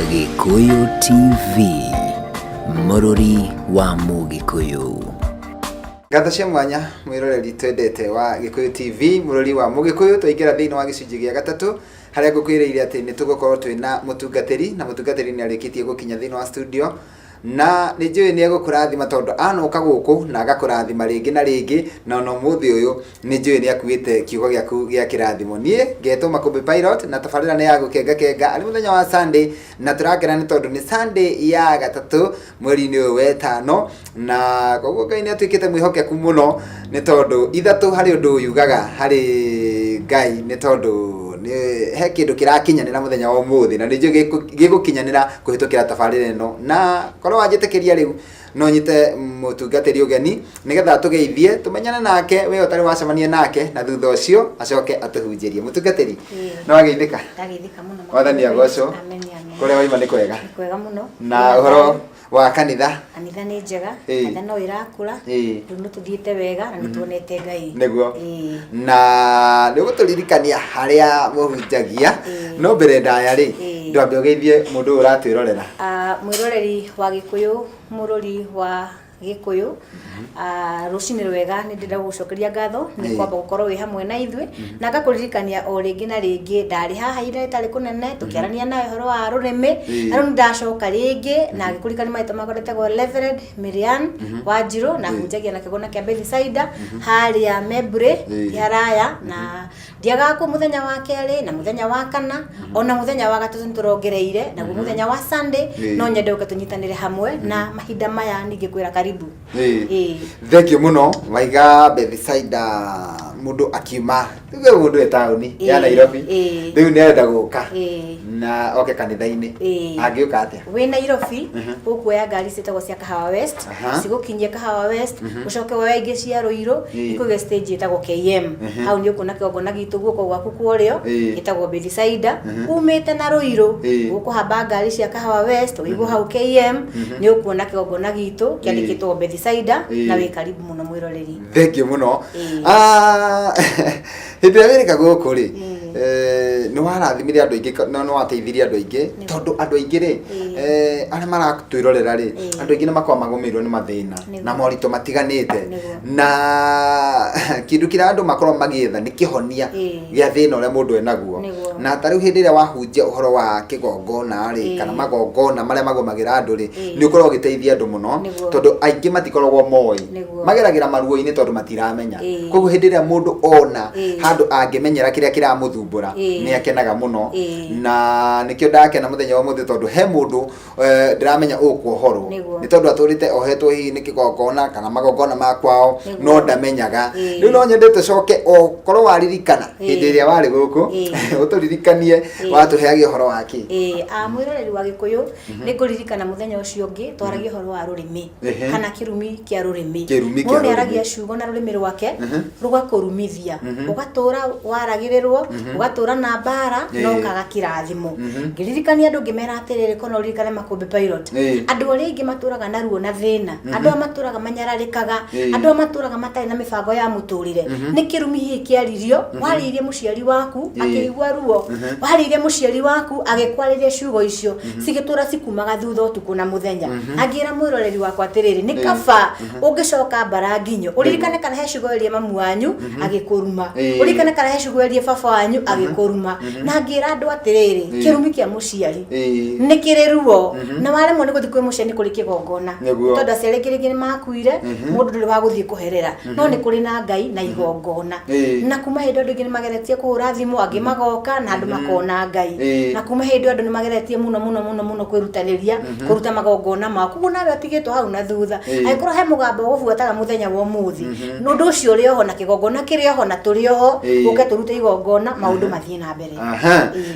Gĩkũyũ TV, mũrũri wa Mũgĩkũyũ. Ngatho cia mwanya mwĩroreri twendete wa Gĩkũyũ TV, mũrũri wa Mũgĩkũyũ. Twaingĩra thĩinĩ wa gĩcunjĩ gĩa gatatũ, harĩa ngũkwĩrĩire atĩ nĩ tũgũkorwo twĩna mũtungatĩri, na mũtungatĩri nĩ arĩkĩtie gũkinya thĩinĩ wa studio, na nĩ njũĩ nĩ egũkũrathima, tondũ anoka gũkũ na agakũrathima rĩngĩ na rĩngĩ, na ona ũmũthĩ ũyũ nĩ njũĩ nĩ akuĩte kiugo gĩaku gĩa kĩrathimo. Niĩ ngetwo Makũmbĩ Pilot, na tabarĩra nĩ ya Gũkengakenga, arĩ mũthenya wa Sunday, na tũrakena nĩ tondũ nĩ Sunday ya gatatũ mweri-inĩ ũyũ wetano, na koguo Ngai nĩ atuĩkĩte mwĩhokeku mũno, nĩ tondũ ithatũ harĩ ũndũ yugaga harĩ Ngai, nĩ tondũ nĩ he kĩndũ kĩrakinyanĩra mũthenya wa ũmũthĩ, na nĩ njũĩ gĩgũkinyanĩra kũhĩtũkĩra tabarĩra ĩno. Na korwo wanjĩtĩkĩria rĩu, no nyite mũtungatĩri ũgeni nĩgetha tũgeithie, tũmenyane nake, we ũtarĩ wacemania nake, na thutha ũcio acoke atũhunjĩrie. Mũtungatĩri, no wageithĩka? Ndageithĩka mũno. Mwathani agocwo. Amen, amen. Kũrĩa waima nĩ kwega? Nĩ kwega mũno. Na ũhoro wa kanitha? Kanitha nĩ njega. Kanitha no ĩrakũra. Rĩu nĩ tũthiĩte wega na nĩ tuonete Ngai. Nĩguo. Na nĩ ũgũtũririkania harĩa mũhunjagia, no mbere ndaya rĩ, ndwambe ũgeithie mũndũ ũyũ ũratwĩrorera. Ah, mwĩroreri wa Gĩkũyũ, mũrori wa Gĩkũyũ, rũcinĩ rwega. Nĩ ndĩrenda gũgũcokeria ngatho nĩ kwamba gũkorwo wĩ hamwe na ithuĩ, na ngakũririkania o rĩngĩ na rĩngĩ ndarĩ haha ihinda rĩtarĩ kũnene tũkĩarania nawe ũhoro wa rũrĩmĩ, na rĩu nĩ ndacoka rĩngĩ na ngĩkũririkania marĩtwa makwa ndetagwo Reverend Miriam Wanjirũ, na hunjagia na kĩgongona kĩa Bethsaida harĩa Membury, ti haraya, na ndiagaga kuo mũthenya wa kerĩ na mũthenya wa kana, ona mũthenya wa gatatũ nĩ tũrongereire naguo mũthenya wa Sunday. No nyende ũke tũnyitanĩre hamwe na mahinda maya, ningĩ kwĩra karibu. Thank you mũno. Waiga Bethsaida, mũndũ akiuma, tuge mũndũ e taũni ya Nairobi, rĩu nĩ arenda gũka na oke kanitha-inĩ, angĩũka atĩa? Wĩ Nairobi, ũkuoya ngari ciĩtagwo cia Kahawa West, cigũkinyie Kahawa West, ũcoke woe ingĩ cia Rũirũ, ikũige stage ĩtagwo KM. Hau nĩ ũkuona kĩgongona gitũ guoko gwaku kwa ũrĩo, gĩtagwo Bethsaida. Umĩte na Rũirũ, ũkũhamba ngari cia Kahawa West, ũigwo hau KM, nĩ ũkuona kĩgongona gitũ kĩandĩkĩtwo Bethsaida, na wĩ karibu mũno, mwĩroreri. Thank you mũno. Ah, hĩndĩ ĩrĩa wĩrĩka gũkũ rĩ, nĩ warathimire andũ aingĩ na nĩ wateithirie andũ aingĩ, tondũ andũ aingĩ rĩ, arĩa maratwĩrorera rĩ, andũ aingĩ nĩ makoragwo magũmĩirwo nĩ mathĩna na moritũ matiganĩte, na kĩndũ kĩrĩa andũ makoragwo magĩetha nĩ kĩhonia gĩa thĩna ũrĩa mũndũ enaguo. Na ta rĩu hĩndĩ ĩrĩa wahunjia ũhoro wa kĩgongona rĩ, kana magongona marĩa magũmagĩra andũ rĩ, nĩ ũkoragwo ũgĩteithia andũ mũno, tondũ aingĩ matikoragwo moĩ, mageragĩra maruo-inĩ tondũ matiramenya. Koguo hĩndĩ ĩrĩa mũndũ ona handũ angĩmenyera kĩrĩa kĩramũthumbũra, nĩ akenaga mũno. Na nĩkĩo ndakena mũthenya wa ũmũthĩ, tondũ he mũndũ ndĩramenya ũkuohorwo, nĩ tondũ atũrĩte ohetwo hihi nĩ kĩgongona kana magongona ma kwao, no ndamenyaga. Rĩu no nyende tũcoke, okorwo waririkana hĩndĩ ĩrĩa warĩ gũkũ, ũtũririkanie watũheagia ũhoro wa kĩ. Ĩĩ, mwĩroreri wa Gĩkũyũ, nĩ ngũririkana mũthenya ũcio ũngĩ twaragia ũhoro wa rũrĩmĩ kana kĩrumi kĩa rũrĩmĩ. Kĩrumi kĩa Mũndũ nĩ rũrĩmĩ. aragia ciugo na rũrĩmĩ rwake rũgakũrumithia, ũgatũra waragĩrĩrwo, ũgatũra na mbara, no ũkaga kĩrathimo. Ngĩririkania andũ, ngĩmera atĩrĩrĩ, kono ũririkane Makũmbĩ Pilot, andũ arĩa aingĩ matũraga na ruo na thĩna, andũ arĩa matũraga manyararĩkaga, andũ arĩa matũraga matarĩ na mĩbango ya mũtũrĩre, nĩ kĩrumi hihi kĩaririo, warĩirie mũciari waku akĩigua ruo, warĩirie mũciari waku agĩkwarĩria ciugo icio, cigĩtũra cikumaga thutha ũtukũ na mũthenya. Angĩra mwĩroreri wakwa atĩrĩrĩ, nĩ kaba ũngĩcoka mbara nginyo, ũririkane kana he ciugo iria mamu wanyu agĩkũruma, ũririkane kana he ciugo iria baba wanyu agĩkũruma. Na ngĩra andũ atĩrĩrĩ, kĩrumi kĩa mũciari nĩ kĩrĩ ruo, na waremwo nĩ gũthiĩ kwĩ mũciari, nĩ kũrĩ kĩgongona. Tondũ aciari aingĩ rĩngĩ nĩ makuire, mũndũ ndũrĩ wa gũthiĩ kũherera, no nĩ kũrĩ na Ngai na igongona. Na kuma hĩndĩ ĩyo andũ aingĩ nĩ mageretie kũhũra thimũ, angĩ magoka na andũ makona Ngai. Na kuma hĩndĩ ĩyo andũ nĩ mageretie mũno mũno mũno mũno kwĩrutanĩria kũruta magongona mao. Koguo nawe ũtigĩtwo hau na thutha, angĩkorwo he mũgambo ũgũbuataga mũthenya wa ũmũthĩ, ũndũ ũcio ũrĩ oho na kĩgongona kĩrĩ oho na tũrĩ oho, ũke tũrute igongona, maũndũ mathiĩ na mbere.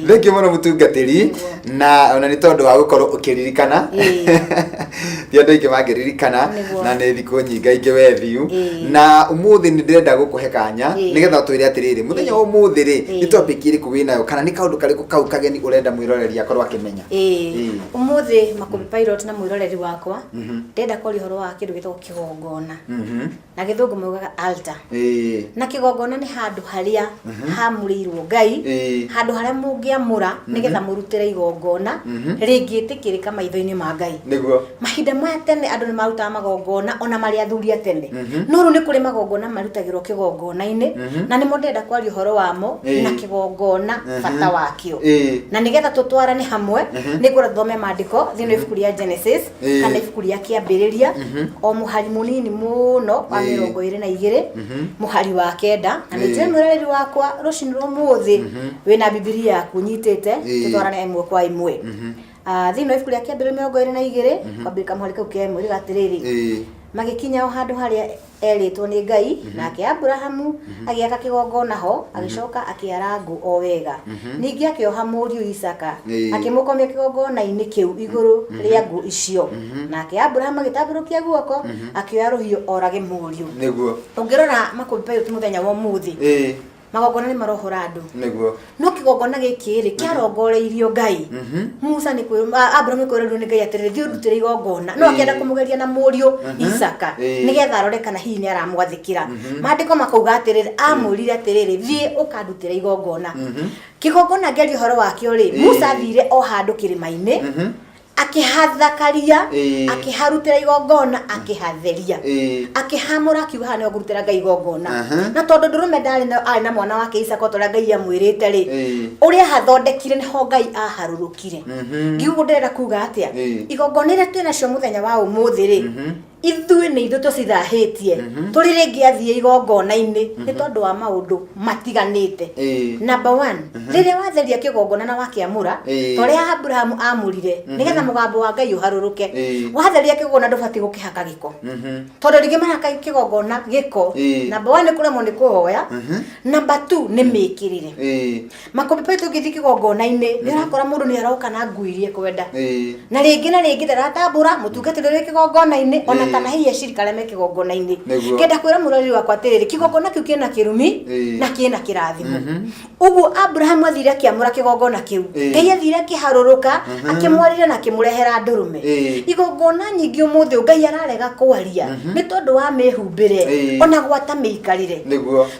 Thank you mũno, mũtungatĩri, na ona nĩ tondũ wa gũkorwo ũkĩririkana, ti andũ aingĩ mangĩririkana. Na nĩ thikũ nyingaingĩ wethiu. Na ũmũthĩ nĩ ndĩrenda gũkũhe kanya nĩgetha ũtwĩre atĩrĩrĩ, mũthenya wa ũmũthĩ rĩ, nĩ topic ĩrĩkũ wĩnayo, kana nĩ kaũndũ karĩkũ kau kageni ũrenda mwĩroreri akorwo akĩmenya? Ũmũthĩ, Makũmbĩ Pilot na mwĩroreri wakwa, ndĩrenda kwaria ũhoro wa kĩndũ gĩtagwo kĩgongona, na gĩthũngũ maugaga altar. Na kĩgongona nĩ handũ harĩa hamũrĩirwo Ngai, handũ harĩa mũngĩamũra nĩgetha mũrutĩre igongona rĩngĩtĩkĩrĩka maitho-inĩ ma Ngai. Mahinda maya tene andũ nĩ marutaga magongona ona marĩ athuri a tene, no rĩu nĩ kũrĩ magongona marutagĩrwo kĩgongona-inĩ, na nĩmo ndĩrenda kwaria ũhoro wamo na kĩgongona bata wakĩo. Na nĩgetha tũtwarane hamwe, nĩ ngwenda tũthome maandĩko thĩinĩ wa ibuku rĩa Genesis kana ibuku rĩa Kĩambĩrĩria, o mũhari mũnini mũno wa 22, mũhari wa 9. Na nĩ njũĩ mwĩroreri wakwa rũcinĩ rwa ũmũthĩ wĩna Bibilia yaku ũnyitĩte, tũtwarane ĩmwe kwa ĩmwe. Thĩinĩ wa ibuku rĩa Kĩambĩrĩria 22, kwambĩrĩria kamũhari kau ka ĩmwe, riuga atĩrĩrĩ, magĩkinya o handũ harĩa erĩtwo nĩ Ngai, nake Aburahamu agĩaka kĩgongona ho, agĩcoka akĩara ngũ o wega. Ningĩ akĩoha mũriũ Isaaka, akĩmũkomia kĩgongona-inĩ kĩu igũrũ rĩa ngũ icio. Nake Aburahamu agĩtambũrũkia guoko, akĩoya rũhiũ orage mũriũ. Ũngĩrora makũmbĩ pilot mũthenya wa ũmũthĩ, magongona nĩ marohora andũ. No kĩgongona gĩkĩ rĩ, kĩarongoreirio Ngai. Musa nĩ kwĩrwo, Abrahamu nĩ kwĩrwo nĩ Ngai atĩrĩrĩ, thiĩ ũndutĩre igongona. No akĩenda kũmũgeria na mũriũ Isaka, nĩgetha arore kana hihi nĩ aramwathĩkĩra. Maandĩko makauga atĩrĩrĩ, amwĩrire atĩrĩrĩ, thiĩ ũkandutĩre igongona. Kĩgongona ngĩaria ũhoro wakĩo rĩ, Musa athire o handũ kĩrĩma-inĩ, akĩhathakaria, akĩharutĩra igongona, akĩhatheria, akĩhamũra, akiuga haha nĩho ngũrutĩra Ngai igongona. Na tondũ ndũrũme ndarĩ na, arĩ na mwana wake Isaka o ta ũrĩa Ngai amwĩrĩte rĩ, ũrĩa ahathondekire nĩho Ngai aharũrũkire. Ngiuga ũguo ndĩrenda kuga atĩa? Igongona iria twĩ nacio mũthenya wa ũmũthĩ rĩ, ithuĩ nĩ ithuĩ tũcithahĩtie. Tũrĩ rĩngĩ athiĩ igongona-inĩ nĩ tondũ wa maũndũ matiganĩte. Number one, rĩrĩa watheria kĩgongona na wakĩamũra, ta ũrĩa Abrahamu amũrire nĩgetha mũgambo wa Ngai ũharũrũke, watheria kĩgongona ndũbatiĩ gũkĩhaka gĩko, tondũ rĩngĩ marahaka kĩgongona gĩko. Number one nĩ kũremwo nĩ kũhoya, number two nĩ mĩkĩrĩre. Makũmbĩ paitũ ũngĩthiĩ kĩgongona-inĩ nĩ ũrakora mũndũ nĩ aroka na nguo iria ekwenda, na rĩngĩ na rĩngĩ ndaratambũra mũtungatĩri ũrĩa wĩ kĩgongona-inĩ, ona kana hihi acirika arĩa me kĩgongona-inĩ. Ngenda kwĩra mũrori wakwa atĩrĩrĩ, kĩgongona kĩu kĩna kĩrumi na kĩna kĩrathimo. Ũguo Abrahamu athire akĩamũra kĩgongona kĩu, Ngai athire akĩharũrũka, akĩmwarĩria na akĩmũrehera ndũrũme. Igongona nyingĩ ũmũthĩ ũyũ Ngai ararega kwaria nĩ tondũ wa mĩhumbĩre, ona gwata mĩikarĩre.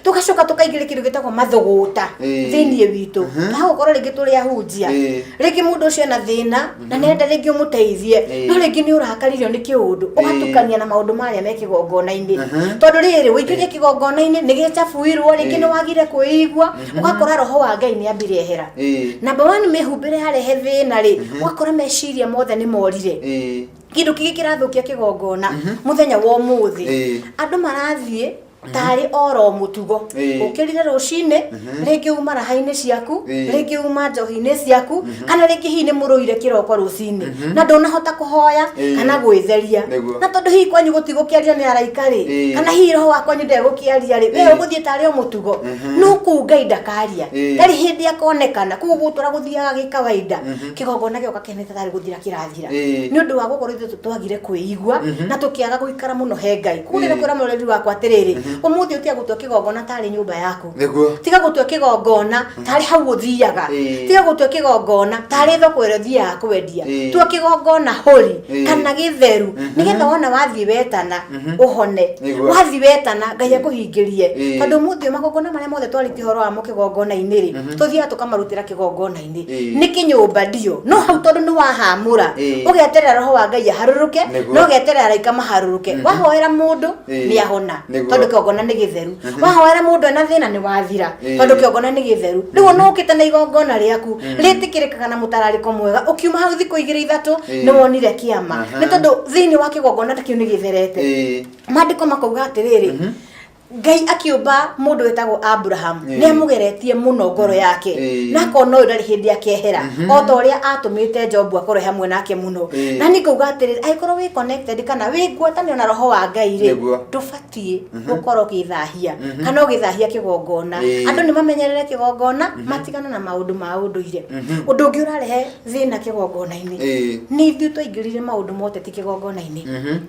Tũgacoka tũkaingĩria kĩndũ gĩtagwo mathũgũta thĩinĩ witũ. Twagũkorwo rĩngĩ tũrĩ ahunjia, rĩngĩ mũndũ ũcio ena thĩna na nĩarenda rĩngĩ ũmũteithie, no rĩngĩ nĩ ũrakaririo nĩ kĩũndũ, ũgatukania na maũndũ marĩa me kĩgongona-inĩ. Tondũ rĩrĩ, ũingĩrie kĩgongona-inĩ nĩ gĩchabuirwo, rĩngĩ nĩ wagire kwĩigua, ũgakora roho wa Ngai nĩ ambire ehera. Number one, mĩhumbĩre yarehe thĩna rĩ, ũgakora meciria mothe nĩ morire. Kĩndũ kĩngĩ kĩrathũkia kĩgongona mũthenya wa ũmũthĩ, andũ marathiĩ tarĩ oro mũtugo. Ũkĩrire rũcinĩ, rĩngĩ uma raha-inĩ ciaku, rĩngĩ uma njohi-inĩ ciaku, kana rĩngĩ hihi nĩ mũrũire kĩroko rũcinĩ na ndũnahota kũhoya kana gwĩtheria. Na tondũ hihi kwanyu gũtigũkĩaria nĩ araika rĩ, kana hihi roho wa kwanyu ndegũkĩaria rĩ, we ũgũthiĩ tarĩ o mũtugo. No kũu Ngai ndakaria, ndarĩ hĩndĩ akonekana. Kũu gũtũra gũthiaga gĩkawaida, kĩgongona gĩoka kĩhanĩte tarĩ gũthira kĩrathira, nĩ ũndũ wa gũkorwo ithuĩ twagire kwĩigua na tũkĩaga gũikara mũno he Ngai. Koguo ndĩrenda kwĩra mũrori wakwa atĩrĩrĩ, ũmũthĩ ũtiga gũtua kĩgongona tarĩ nyũmba yaku. Tiga gũtua kĩgongona tarĩ hau ũthiaga. Tiga gũtua kĩgongona tarĩ thoko ĩrĩa ũthiaga kwendia. Tua kĩgongona hũri kana gĩtheru, nĩgetha wona wathiĩ wetana ũhone. Wathiĩ wetana Ngai akũhingĩrie. Tondũ ũmũthĩ magongona marĩa mothe twarĩtie ũhoro wamo kĩgongona-inĩ rĩ, tũthiaga tũkamarutĩra kĩgongona-inĩ. Nĩ kĩnyũmba ndio, no hau tondũ nĩ wahamũra, ũgeterera roho wa Ngai aharũrũke, na ũgeterera araika maharũrũke. Wahoera mũndũ nĩ ahona, tondũ kĩgongona nĩ gĩtheru. Wahoera mũndũ ena thĩna nĩ wathira, tondũ kĩgongona nĩ gĩtheru. Rĩu ona ũkĩte na igongona rĩaku rĩtĩkĩrĩkaga na mũtararĩko mwega, ũkiuma hau thikũ igĩrĩ ithatũ nĩ wonire kĩama, nĩ tondũ thĩinĩ wa kĩgongona kĩu nĩ gĩtherete. Maandĩko makauga atĩrĩrĩ, Ngai akĩũmba mũndũ wĩtagwo Abraham, nĩ amũgeretie mũno ngoro yake, na akona ũyũ ndarĩ hĩndĩ akehera, o ta ũrĩa atũmĩte Jobu akorwo hamwe nake mũno. Na niĩ ngauga atĩrĩrĩ, angĩkorwo wĩ connected kana wĩ ngwatanĩro na roho wa Ngai rĩ, ndũbatiĩ gũkorwo ũgĩthahia kana ũgĩthahia kĩgongona. Andũ nĩ mamenyerere kĩgongona, matigane na maũndũ ma ũndũire. Ũndũ ũngĩ ũrarehe thĩna kĩgongona-inĩ, nĩ ithuĩ twaingĩrire maũndũ ma ũteti kĩgongona-inĩ.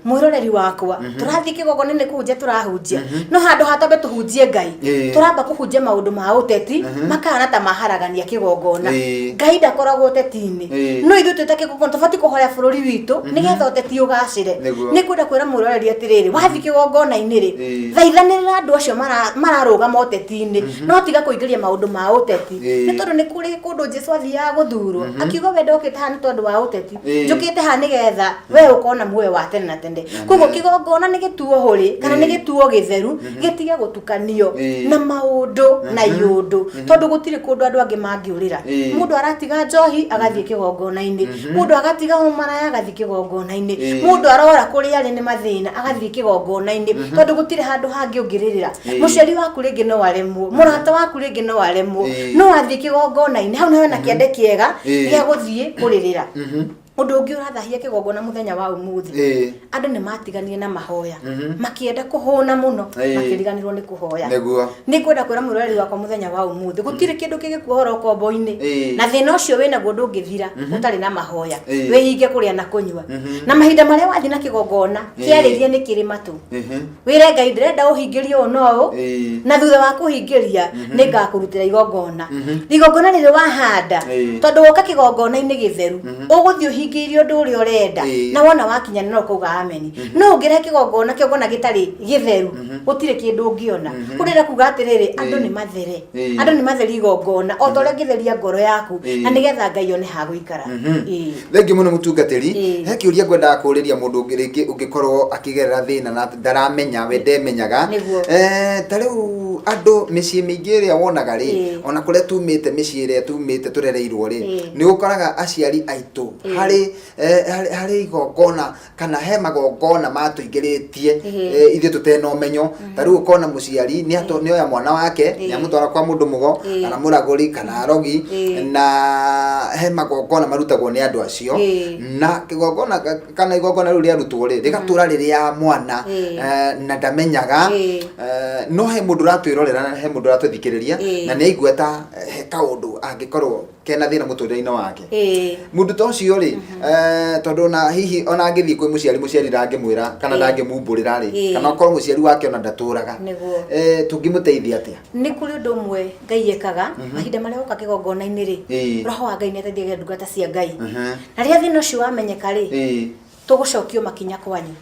Mwĩroreri wakwa, tũrathiĩ kĩgongona-inĩ kũhunjia, tũrahunjia, no handũ Handũ ha twambe tũhunjie Ngai, tũramba kũhunjia maũndũ ma ũteti, makahana ta maharagania kĩgongona. Ngai ndakoragwo ũteti-inĩ. No ithuĩ twĩ ta kĩgongona tũbatiĩ kũhoya bũrũri witũ nĩgetha ũteti ũgacĩre. Nĩ ngwenda kwĩra mwĩroreri atĩrĩrĩ, wathiĩ kĩgongona-inĩ rĩ, thaithanĩrĩra andũ acio mararũgama ũteti-inĩ, no tiga kũingĩria maũndũ ma ũteti. Nĩ tondũ nĩ kũrĩ kũndũ Jesu athiaga gũthurwo, akiuga we ndokĩte haha nĩ tondũ wa ũteti, njũkĩte haha nĩgetha we ũkona muoyo wa tene na tene. Koguo kĩgongona nĩ gĩtuo hũrĩ kana nĩ gĩtuo gĩtheru, gĩtige gũtukanio na maũndũ na iũndũ, tondũ gũtirĩ kũndũ andũ angĩ mangĩũrĩra. Mũndũ aratiga njohi agathiĩ kĩgongona-inĩ, mũndũ agatiga ũmaraya agathiĩ kĩgongona-inĩ, mũndũ arora kũrĩa arĩ nĩ mathĩna agathiĩ kĩgongona-inĩ, tondũ gũtirĩ handũ hangĩ ũngĩrĩrĩra. Mũciari waku rĩngĩ no aremwo, mũrata waku rĩngĩ no aremwo, no athiĩ kĩgongona-inĩ hau nĩho hena kĩande kĩega gĩa gũthiĩ kũrĩrĩra. Ũndũ ũngĩ ũrathahia kĩgongona mũthenya wa ũmũthĩ, andũ nĩ matiganire na mahoya, makĩenda kũhũna mũno, makĩriganĩrwo nĩ kũhoya. Nĩ ngwenda kwĩra mwĩroreri wakwa mũthenya wa ũmũthĩ, gũtirĩ kĩndũ kĩngĩkuohora ũkombo-inĩ, na thĩna ũcio wĩnaguo ndũngĩthira ũtarĩ na mahoya. Wĩhinge kũrĩa na kũnyua, na mahinda marĩa wathiĩ na kĩgongona kĩarĩrie nĩ kĩrĩ matũ, wĩre Ngai ndĩrenda ũhingĩrie ũũ na ũũ, na thutha wa kũhingĩria nĩ ngakũrutĩra igongona. Igongona rĩrĩ wahanda, tondũ woka kĩgongona-inĩ gĩtheru, ũgũthiĩ ũhingĩirie ũndũ ũrĩa ũrenda, na wona wakinya no ũkauga ameni. No ũngĩrehe kĩgongona kĩgongona gĩtarĩ gĩtheru, gũtirĩ kĩndũ ũngĩona. Kũrĩra kuga atĩrĩrĩ, andũ nĩ mathere, andũ nĩ matherie igongona o ta ũrĩa ngĩtheria ngoro yaku, na nĩgetha Ngai one ha gũikara. Thengiũ mũno mũtungatĩri. He kĩũria ngwendaga kũũrĩria mũndũ ũngĩ rĩngĩ ũngĩkorwo akĩgerera thĩna na ndaramenya, we ndemenyaga. Ta rĩu andũ mĩciĩ mĩingĩ ĩrĩa wonaga rĩ, ona kũrĩa tumĩte, mĩciĩ ĩrĩa tumĩte tũrereirwo rĩ, nĩ ũkoraga aciari aitũ harĩ harĩ igongona kana he magongona matũingĩrĩtie ithuĩ tũtena ũmenyo. Ta rĩu ũkona mũciari nĩ oya mwana wake, nĩ amũtwara kwa mũndũ mũgo kana mũragũri kana arogi, na he magongona marutagwo nĩ andũ acio, na kĩgongona kana igongona rĩu rĩarutwo rĩ, rĩgatũra rĩrĩ mwana na ndamenyaga. No he mũndũ ũratwĩrorera na he mũndũ ũratũthikĩrĩria na nĩ aigua ta he kaũndũ angĩkorwo kena thĩna mũtũrĩre-inĩ wake, mũndũ ta ũcio rĩ, tondũ ona hihi ona angĩthiĩ kwĩ mũciari, mũciari ndangĩmwĩra kana ndangĩmumbũrĩra rĩ, kana okorwo mũciari wake ona ndatũraga, tũngĩmũteithia atĩa? Nĩ kũrĩ ũndũ ũmwe Ngai ekaga mahinda marĩa woka kĩgongona-inĩ rĩ, roho wa Ngai nĩ ateithagia ndungata cia Ngai, na rĩrĩa thĩna ũcio wamenyeka rĩ, tũgũcokio makinya kwanyu.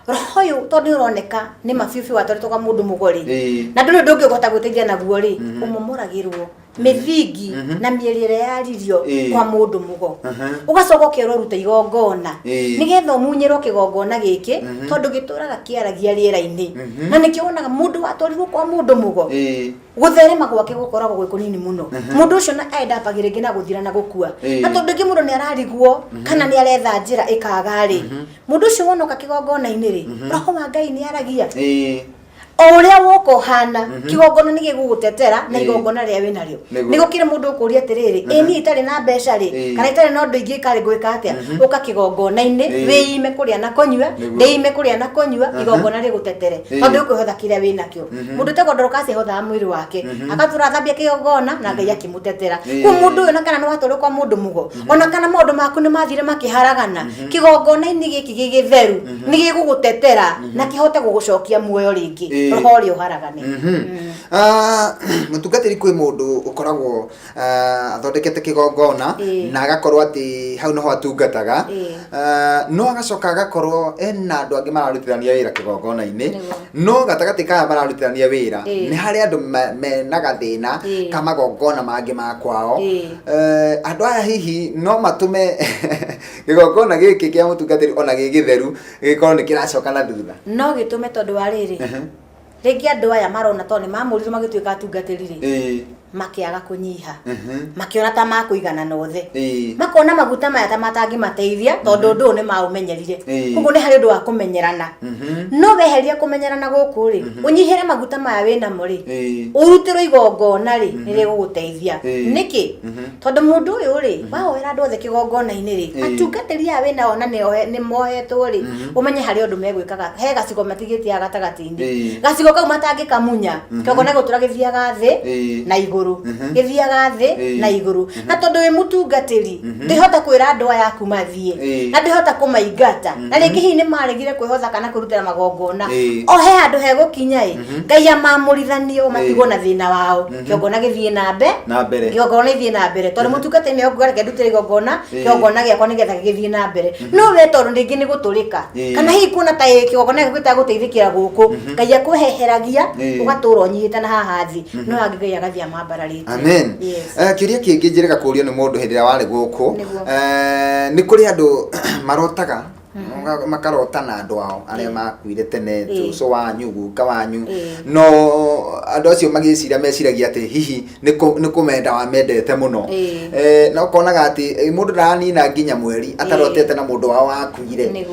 Roho ũyũ tondũ nĩ ũroneka nĩ mabiũ biũ watwarĩtwo kwa mũndũ mũgo rĩ, na ndũrĩ ũndũ ũngĩ ũhota gwĩteithia naguo rĩ, ũmomoragĩrwo mĩthingi na mĩeri ĩrĩa yaririo kwa mũndũ mũgo, ũgacoka ũkerwo ũrute igongona nĩgetha ũmunyĩrwo kĩgongona gĩkĩ, tondũ gĩtũraga kĩaragia rĩera-inĩ. Na nĩkĩo wonaga mũndũ watwarirwo kwa mũndũ mũgo, gũtherema gwake gũkoragwo gwĩ kũnini mũno. Mũndũ ũcio na endapagĩ rĩngĩ na gũthira na gũkua, na tondũ rĩngĩ mũndũ nĩ ararigwo kana nĩ aretha njĩra ĩkaga rĩ, mũndũ ũcio wonoka kĩgongona-inĩ rĩ, roho wa Ngai nĩ aragia. O ũrĩa woka ũhana, kĩgongona nĩ gĩgũgũtetera na igongona rĩrĩa wĩ narĩo. Nĩ gũkĩrĩ mũndũ ũkũria atĩrĩrĩ, ĩ niĩ itarĩ na mbeca rĩ, kana itarĩ na ũndũ ingĩka rĩ, ngwĩka atĩa? Ũka kĩgongona-inĩ, wĩime kũrĩa na kũnyua, ndĩime kũrĩa na kũnyua, igongona rĩgũtetere, tondũ ũkwĩhotha kĩrĩa wĩ nakĩo. Mũndũ ũtagwo Dorcas ehothaga mwĩrĩ wake, agatũra athambia kĩgongona na Ngai akĩmũtetera. Koguo mũndũ ũyũ ona kana nĩ watwarwo kwa mũndũ mũgo, ona kana maũndũ maku nĩ mathire makĩharagana, kĩgongona-inĩ gĩkĩ gĩ gĩtheru nĩ gĩgũgũtetera na kĩhote gũgũcokia muoyo rĩngĩ, roho ũrĩa ũharagane. Mũtungatĩri, kwĩ mũndũ ũkoragwo athondekete kĩgongona na agakorwo atĩ hau noho atungataga, no agacoka agakorwo ena andũ angĩ mararutithania wĩra kĩgongona-inĩ. No gatagatĩ kaya mararutithania wĩra, nĩ harĩ andũ mena gathĩna ka magongona mangĩ ma kwao. Andũ aya hihi no matũme kĩgongona gĩkĩ kĩa mũtungatĩri ona gĩ gĩtheru gĩkorwo nĩ kĩracoka na thutha? No gĩtũme, tondũ wa rĩrĩ, rĩngĩ andũ aya marona tondũ nĩ mamũrirwo magĩtuĩka atungatĩri rĩ, makĩaga kũnyiha, makĩona ta makũiganana othe, makona maguta maya ta matangĩmateithia tondũ ũndũ ũyũ nĩ maũmenyerire. Koguo nĩ harĩ ũndũ wa kũmenyerana. No weheria kũmenyerana gũkũ rĩ, ũnyihĩre maguta maya wĩnamo rĩ, ũrutĩrwo igongona rĩ, nĩ rĩgũgũteithia. Nĩkĩ? Tondũ mũndũ ũyũ rĩ, wahoera andũ othe kĩgongona-inĩ rĩ, atungatĩri aya wĩnao na nĩ mohetwo rĩ, ũmenye harĩ ũndũ megwĩkaga, he gacigo matigĩtie haha gatagatĩ-inĩ, gacigo kau matangĩkamunya, kĩgongona gĩgũtũra gĩthiaga thĩ na igũrũ. Igũrũ, gĩthiaga thĩ na igũrũ. Na tondũ wĩ mũtungatĩri, ndĩhota kwĩra andũ aya aku mathiĩ, na ndĩhota kũmaingata, na rĩngĩ hihi nĩ maregire kwĩhotha kana kwĩrutĩra magongona. O he handũ hegũkinya ĩ, Ngai amamũrithanie o matigwo na thĩna wao, kĩgongona gĩthiĩ na mbe Na mbere. Kĩgongona gĩthiĩ na mbere, tondũ mũtungatĩri nĩ akuga, "Reke ndutĩre igongona kĩgongona gĩakwa nĩgetha gĩthiĩ na mbere." No we tondũ rĩngĩ nĩ gũtũrĩka, kana hihi kuona ta ĩ kĩgongona gĩaku gĩtagũteithĩkĩra gũkũ, Ngai akũheheragia, ũgatũra ũnyihĩte na haha thĩ, no angĩ Ngai agathiĩ amambararĩtie. Amen. Yes. Kĩũria kĩngĩ njĩrĩga kũũrio nĩ mũndũ hĩndĩ ĩrĩa warĩ gũkũ. Nĩ kũrĩ andũ marotaga, makarota na andũ ao arĩa makuire tene, cũcũ wanyu, guka wanyu, no andũ acio magĩciria meciragia atĩ hihi nĩ kũmenda wamendete mũno. Na ũkonaga atĩ mũndũ ndaranina nginya mweri atarotete na mũndũ wao wakuire.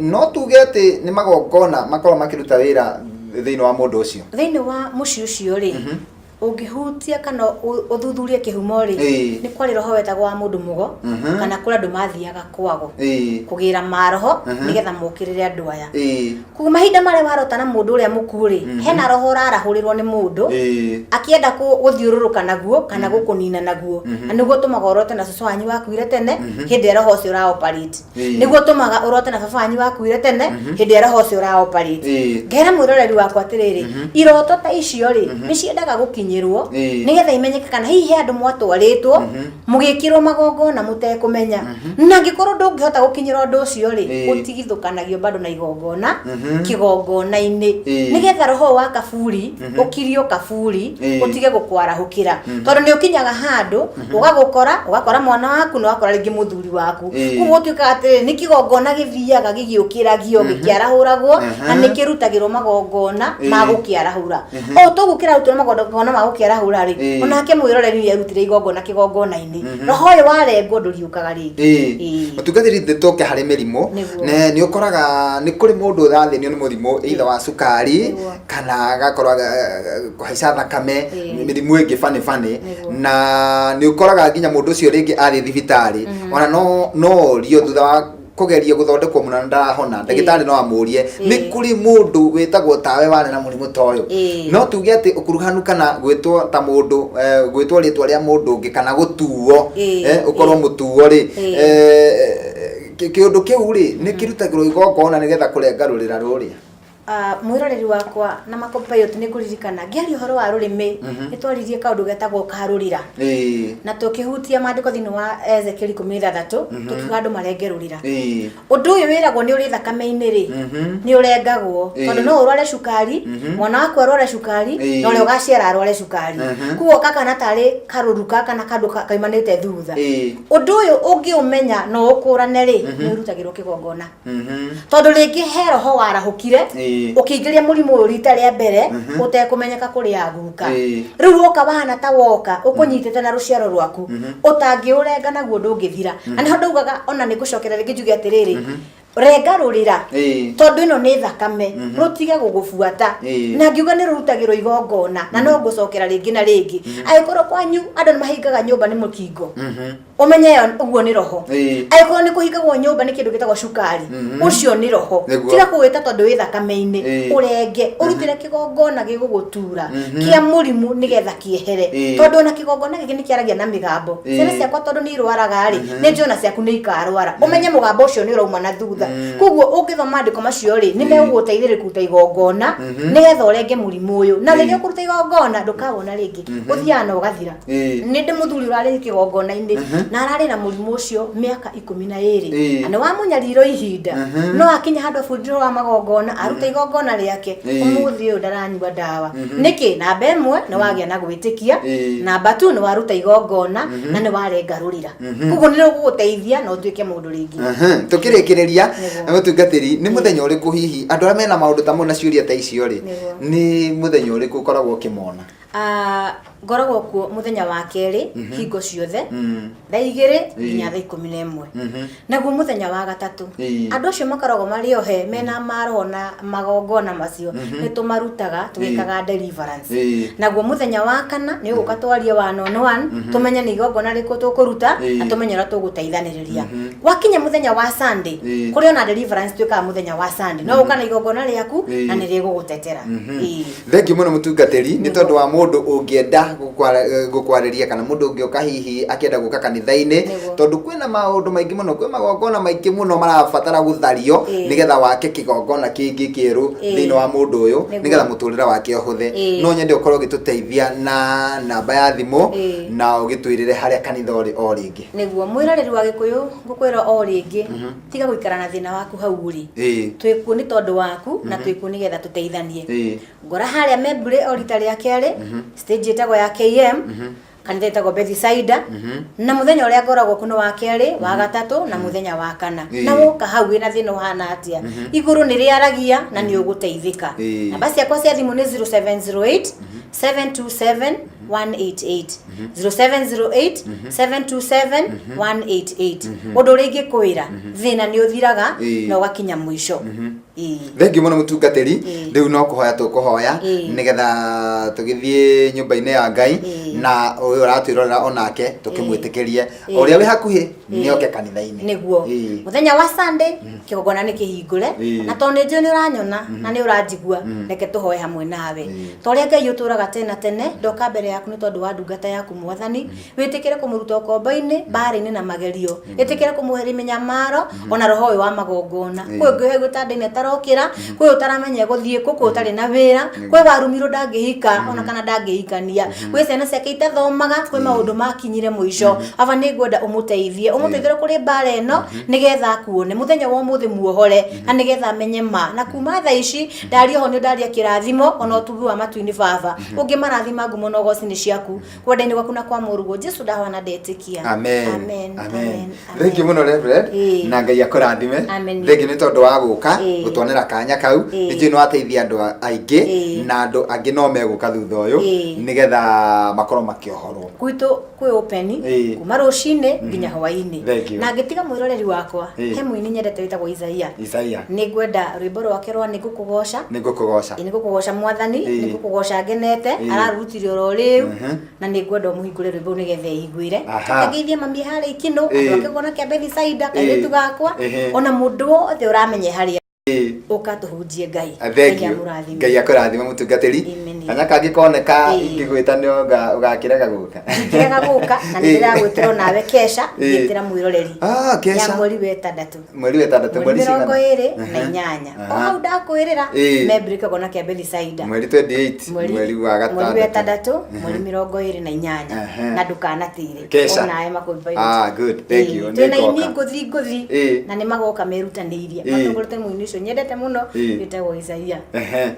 No tuge atĩ nĩ magongona makoragwo makĩruta wĩra thĩinĩ wa mũndũ ũcio? Thĩinĩ wa mũciĩ ũcio rĩ, ũngĩhutia kana ũthuthurie kĩhumo rĩ, nĩ kwarĩ roho wetagwo wa mũndũ mũgo, kana kũrĩ andũ mathiaga kwago kũgĩra maroho nĩgetha mokĩrĩre andũ aya. Koguo mahinda marĩa warota na mũndũ ũrĩa mũkuũ rĩ, hena roho ũrarahũrĩrwo nĩ mũndũ akĩenda gũthiũrũrũka naguo kana gũkũnina naguo, na nĩguo ũtũmaga ũrote na cũcũ wanyu wakuire tene hĩndĩ ĩrĩa roho ũcio ũra operate. Nĩguo ũtũmaga ũrote na baba wanyu wakuire tene hĩndĩ ĩrĩa roho ũcio ũra operate. Ngera mwĩroreri wakwa atĩrĩrĩ, iroto ta icio rĩ, nĩ ciendaga gũkinyĩrwo nĩgetha imenyeke kana hihi he andũ mwatwarĩtwo mũgĩkĩrwo magongona mũtekũmenya. Na angĩkorwo ndũngĩhota gũkinyĩra ũndũ ũcio rĩ, ũtigithũkanagio bado na igongona kĩgongona-inĩ, nĩgetha roho wa kaburi ũkirio kaburi, ũtige gũkwarahũkĩra, tondũ nĩ ũkinyaga handũ ũgagũkora, ũgakora mwana waku na ũgakora rĩngĩ mũthuri waku. Koguo ũtuĩkaga atĩrĩrĩ, nĩ kĩgongona gĩthiaga gĩgĩũkĩragio, gĩkĩarahũragwo, na nĩ kĩrutagĩrwo magongona ma gũkĩarahũra. O toguo kĩrarutĩrwo magongona ma gũkĩarahũra rĩ, onake mwĩroreri nĩ arutire igongona kĩgongona-inĩ. Roho ũyũ warengwo ndũriũkaga rĩngĩ. Mũtungatĩri, thĩ tũke harĩ mĩrimũ. Nĩ ũkoraga nĩ kũrĩ mũndũ ũrathĩnio nĩ mũrimũ either wa cukari, kana agakorwo kũhaica thakame, mĩrimũ ĩngĩ bani bani, na nĩ ũkoraga nginya mũndũ ũcio rĩngĩ athiĩ thibitarĩ, ona no orio thutha wa kũgeria gũthondekwo mũno na ndarahona, ndagĩtarĩ no amũrie, "Nĩ kũrĩ mũndũ wĩtagwo tawe warĩ na mũrimũ ta ũyũ?" No tuge atĩ ũkuruhanu kana gwĩtwo ta mũndũ, gwĩtwo rĩtwa rĩa mũndũ ũngĩ kana gũtuo, ũkorwo mũtuo rĩ, kĩũndũ kĩu rĩ, nĩ kĩrutagĩrwo igongona nĩgetha kũrenga rũrĩra rũrĩa? Mwĩroreri wakwa na makompayot, nĩ ngũririkana ngĩaria ũhoro wa rũrĩmĩ, nĩ twaririe kaũndũ getagwo karũrĩra, na tũkĩhutia maandĩko thĩinĩ wa Ezekiel 16, tũkiuga andũ marenge rũrĩra. Ũndũ ũyũ wĩragwo nĩ ũrĩ thakame-inĩ rĩ, nĩ ũrengagwo, tondũ no ũrware cukari, mwana waku arware cukari, na ũrĩa ũgaciara arware cukari. Koguo gaka na tarĩ karũruka kana kandũ kaimanĩte thutha. Ũndũ ũyũ ũngĩũmenya no ũkũrane rĩ, nĩ ũrutagĩrwo kĩgongona, tondũ rĩngĩ he roho warahũkire ũkĩingĩria mũrimũ ũyũ rita rĩa mbere ũtekũmenyeka kũrĩ aguka. Rĩu woka wahana ta woka ũkũnyitĩte na rũciaro rwaku, ũtangĩũrenga naguo ndũngĩthira. Na nĩho ndaugaga ona nĩ ngũcokera rĩngĩ njuge atĩrĩrĩ, renga rũrĩra, tondũ ĩno nĩ thakame, rũtige gũgũbuata. Na ngiuga nĩ rũrutagĩrwo igongona, na no ngũcokera rĩngĩ na rĩngĩ, angĩkorwo kwanyu andũ nĩ mahingaga nyũmba nĩ mũkingo, ũmenye ĩyo ũguo nĩ roho. Angĩkorwo nĩ kũhingagwo nyũmba nĩ kĩndũ gĩtagwo cukari, ũcio nĩ roho. Tiga kũwĩta tondũ wĩ thakame-inĩ. Ũrenge, ũrutĩre kĩgongona gĩgũgũtura kĩa mũrimũ nĩgetha kĩehere, tondũ ona kĩgongona gĩkĩ nĩ kĩaragia na mĩgambo. Ciana ciakwa tondũ nĩ irwaraga rĩ, nĩ njũĩ ona ciaku nĩ ikarwara. Ũmenye mũgambo ũcio nĩ ũrauma na thutha. Koguo ũngĩthoma maandĩko macio rĩ, nĩ megũgũteithĩrĩria kũruta igongona nĩgetha ũrenge mũrimũ ũyũ, na rĩrĩa ũkũruta igongona ndũkawona rĩngĩ, ũthiaga na ũgathira. Nĩ ndĩ mũthuri ũrarĩ kĩgongona-inĩ na ararĩ na mũrimũ ũcio mĩaka 12, na nĩ wamũnyariro ihinda, no akinya handũ abundiro wa magongona, aruta igongona rĩake, ũmũthĩ ũyũ ndaranyua ndawa. Nĩkĩ? Namba 1, nĩ wagĩa na gwĩtĩkia. Namba 2, nĩ waruta igongona na nĩ warenga rũrĩra. Koguo nĩ rũgũgũteithia na ũtuĩke mũndũ rĩngĩ. Tũkĩrĩkĩrĩria, mũtungatĩri, nĩ mũthenya ũrĩkũ hihi andũ arĩa mena maũndũ ta mau na ciũria ta icio rĩ, nĩ mũthenya ũrĩkũ ũkoragwo ũkĩmona? Ah, Ngoragwo kuo muthenya wa kerĩ hingo ciothe, thaa 2 nginya thaa 11. Naguo muthenya wa gatatũ, andũ acio makoragwo marĩ ohe mena maroho na magongona macio, nĩ tũmarutaga tũgĩkaga deliverance. Naguo muthenya wa kana nĩ ũgũka twarie one on one, tũmenye nĩ igongona rĩrĩkũ tũkũruta na tũmenye ũrĩa tũgũteithanĩrĩria. Gwakinya muthenya wa Sunday, kũrĩ ona deliverance twĩkaga muthenya wa Sunday, no ũka na igongona rĩaku na nĩ rĩgũgũtetera. Thengiũ mũno mũtungatĩri, nĩ tondũ wa mũndũ ũngĩenda gũkwarĩria kana mũndũ ũngĩũka hihi akĩenda gũka kanitha-inĩ, tondũ kwĩna maũndũ maingĩ mũno, kwĩ magongona maingĩ mũno marabatara gũthario nĩgetha wake kĩgongona kĩngĩ kĩerũ thĩinĩ wa mũndũ ũyũ, nĩgetha mũtũrĩre wake ũhũthe. No nyende ũkorwo ũgĩtũteithia na namba ya thimũ na ũgĩtwĩrĩre harĩa kanitha ũrĩ o rĩngĩ. Nĩguo, mwĩroreri wa Gĩkũyũ, ngũkwĩra o rĩngĩ, tiga gũikara na thĩna waku hau ũrĩ. Twĩkuo nĩ tondũ waku na twĩkuo nĩgetha tũteithanie. Ngora harĩa Membure o rita rĩa kerĩ, stage ĩtagwo ya KM, kanitha ĩtagwo Bethisaida, na mũthenya ũrĩa ngoragwo kuo nĩ wa kerĩ, wa gatatũ na mũthenya wa kana. Na woka hau wĩna thĩna ũhana atĩa, igũrũ nĩ rĩaragia na nĩ ũgũteithĩka. Namba ciakwa cia thimũ nĩ 0708 727 188, 0708 727 188. Ũndũ ũrĩa ingĩkwĩra, thĩna nĩ ũthiraga na ũgakinya mũico. Thengiũ mũno mũtungatĩri. Rĩu no kũhoya tũkũhoya nĩgetha tũgĩthiĩ nyũmba-inĩ ya Ngai, na ũyũ ũratwĩrorera onake tũkĩmwĩtĩkĩrie, ũrĩa wĩ hakuhĩ nĩ oke kanitha-inĩ. Nĩguo, mũthenya wa Sunday kĩgongona nĩ kĩhingũre, na tondũ nĩ njũĩ nĩ ũranyona na nĩ ũranjigua, reke tũhoe hamwe nawe. Ta ũrĩa Ngai ũtũraga tene na tene, ndoka mbere yaku nĩ tondũ wa ndungata yaku Mwathani. Wĩtĩkĩre kũmũruta ũkombo-inĩ, mbaara-inĩ na magerio, ĩtĩkĩre kũmweheria mĩnyamaro ona roho ũyũ wa magongona. Kwĩ ũngĩ wĩ gĩtanda-inĩ atarokĩra, kwĩ ũtaramenya egũthiĩ kũ, kwĩ ũtarĩ na wĩra, kwĩ warumirwo ndangĩhika ona kana ndangĩhikania, gwĩ ciana ciake itathomaga, kwĩ maũndũ makinyire mũico. Aba nĩ ngwenda ũmũteithie, ũmũteithĩre kũrĩ mbara ĩno nĩgetha akuone mũthenya wa ũmũthĩ, muohore na nĩgetha amenye ma na kuma thaa ici ndaria oho nĩ ndaria kĩrathimo ona ũtugi wa matu-inĩ. Baba, ũngĩmarathima, ngumo na ũgoci nĩ ciaku, kwenda-inĩ gwaku na kwa mũrũguo Jesu, ndahoya na ndetĩkia. Amen. Amen. Amen. Thank you mũno, Reverend. Na Ngai akũrathime. Amen. Thank you nĩ tondũ wa gũka gũtuonera kanya kau. Nĩ njũĩ nĩ wateithia andũ aingĩ, na andũ angĩ no megũka thutha ũyũ nĩgetha makorwo makĩohorwo. Gwitũ kwĩ open kuma rũcinĩ nginya hwaĩ-inĩ. Thank you. Na ngĩtiga mwĩroreri wakwa, he mũini nyendete wĩtagwo Isaia. Isaia. Nĩ ngwenda rwĩmbo rwake rwa "Nĩ Ngũkũgoca". Nĩ ngũkũgoca. Ĩ, "Nĩ ngũkũgoca Mwathani, nĩ ngũkũgoca ngenete". Ararutire oro rĩu, na nĩ ngwenda ũmũhingũre rwĩmbo rũu nĩgetha eiguĩre. Ngeithie mami harĩa Ikinũ, andũ a kĩgongona kĩa Bethisaida, kairĩtu gakwa, ona mũndũ wothe ũramenya harĩa, ũka tũhunjie Ngai. Thank Ngai you. amũrathime. Ngai akũrathime, mũtungatĩri. Amen. Kanya kangĩ koneka, ingĩgwĩta nĩ ũgakĩrega gũka? Ndingĩrega gũka, na nĩ ndĩragwĩtĩra onawe kesha, ngĩtĩra mwĩroreri Ah, kesha. ya mweri wa ĩtandatũ. Mweri wa ĩtandatũ? Mweri Mweri mĩrongo cigana? ĩrĩ na inyanya, o hau ndakwĩrĩra, Membri kĩgongona kĩa Bethisaida. Mweri 28, mweri wa mweri wa gatandatũ. Ĩtandatũ, mweri 28, na ndũkanatĩre. Kesha. Onawe makũmbi. Ah, good. Thank you. Twĩna Nĩngoka. ini ngũthi ngũthi na nĩ magoka merutanĩirie, matongoretie mũini ũcio nyendete mũno wĩtagwo Isaia.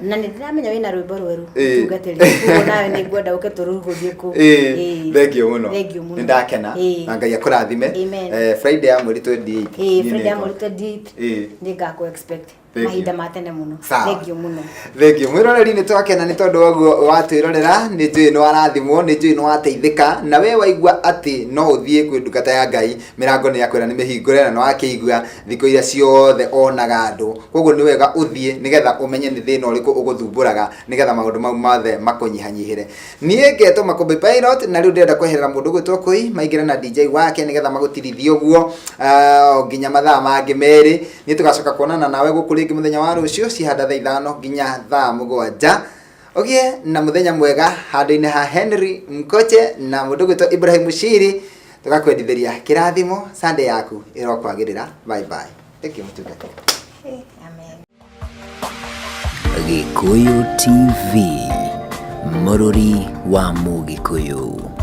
Na nĩ ndĩramenya wĩna rwĩmbo rwerũ, mũtungatĩri, koguo nawe nĩ ngwenda ũke tũrugũrie kũ. Thank you mũno. Thank you mũno. Nĩ ndakena. Na Ngai akũrathime. Amen. Friday ya mweri 28. Ĩĩ, Niĩ Friday ya nĩngoka. mweri 28, nĩ ngakũ expect Thank you. mahinda ma tene mũno. Sawa. Thank you mũno. Thank you, mwĩroreri. Nĩ twakena nĩ tondũ wa ũguo watwĩrorera. Nĩ njũĩ nĩ warathimwo, nĩ njũĩ nĩ wateithĩka, na we waigua atĩ no ũthiĩ kwĩ ndungata ya Ngai, mĩrango nĩ yakwĩra nĩ mĩhingũre, na nĩ wakĩigua thikũ iria ciothe onaga andũ. Koguo nĩ wega ũthiĩ nĩgetha ũmenye nĩ thĩna ũrĩkũ ũgũthumbũraga, nĩgetha maũndũ mau mothe makũnyihanyihĩre. Niĩ ngetwo Makũmbĩ Pilot, na rĩu ndĩrenda kweherera mũndũ ũgwĩtwo Kũi maingĩre na DJ wake nĩgetha magũtirithie ũguo nginya mathaa mangĩ 2. Niĩ tũgacoka kuonana nawe gũkũ rĩngĩ mũthenya wa rũciũ cihanda thaa 5 nginya thaa 7. Ũgĩe na mũthenya mwega. Handũ-inĩ ha Henry Mkoche na mũndũ ũgwĩtwo Ibrahim Mushiri, tũgakwendithĩria kĩrathimo. Sunday yaku ĩrokwagĩrĩra. Bye bye. Thank you, mũtungatĩri. Amen. Gĩkũyũ TV, mũrũri wa Mũgĩkũyũ.